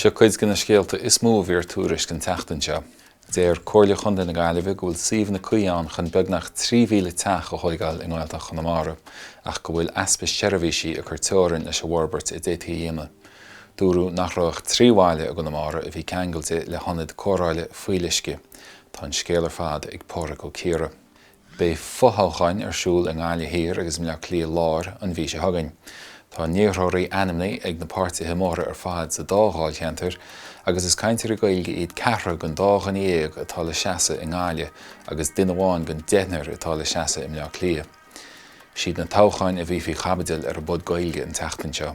Seo cuid de na scéalta is mó a bhí ar Tuairisc an tseachtain seo. Deir Comhairle Chontae na Gaillimhe go bhfuil suíomhanna cuí ann chun beagnach 3,000 teach a thóigeáil i nGaeltacht Chonamara, ach go bhfuil easpa seirbhísí ag cur teorainn leis an bhforbairt a d'fhéadfaí a dhéanamh. Dúradh nach raibh ach 3 bhaile i gConamara a bhí ceangailte le hionad cóireála fuíolluisce. Tá an scéal ar fad ag Pádraig Ó Ciardha. Beidh fothoghcháin ar siúl i nGaillimh Thiar agus i mBleá Cliath Láir an mhí seo chugainn. Tá a n-iarrthóirí ainmnithe ag na páirtithe móra ar fad sa dá dháilcheantar agus is cainteoirí Gaeilge iad ceathrar den dá dhuine dhéag atá le seasamh i nGaillimh agus duine amháin den deichniúr atá le seasamh i mBleá Cliath. Siad na toghcháin a bhí faoi chaibidil ar an bPod Gaeilge an tseachtain seo.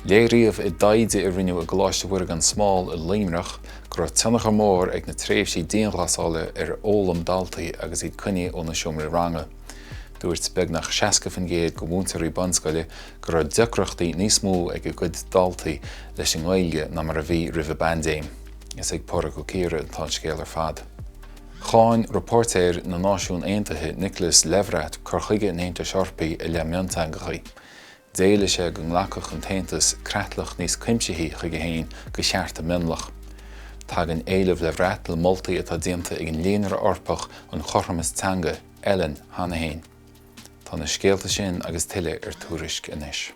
Léiríodh i dtaighde a rinneadh i gColáiste Mhuire gan Smál i Luimneach go raibh tionchar mór ag na tréimhsí dianghlasála ar fhoghlaim daltaí agus iad coinnithe ó na seomraí ranga. Dúirt beagnach 60% de mhúinteoirí bunscoile go raibh deacrachtaí níos mó ag a gcuid daltaí leis an nGaeilge ná mar a bhí roimh an bpaindéim. Is ag Pádraig Ó Ciardha atá an scéal ar fad. Cháin rapóirtéir na Náisiún Aontaithe Nicholas Levrat cur chuige an Aontais Eorpaigh i leith mionteangacha. D'éiligh sé go nglacfadh an tAontas creatlach níos cuimsithí chuige féin do chearta mionlach. Tagann éileamh Levrat le moltaí atá déanta ag an Líonra Eorpach um Chothromas Teanga, ELAN, cheana féin. Tá na scéalta sin agus tuilleadh ar Tuairisc anois.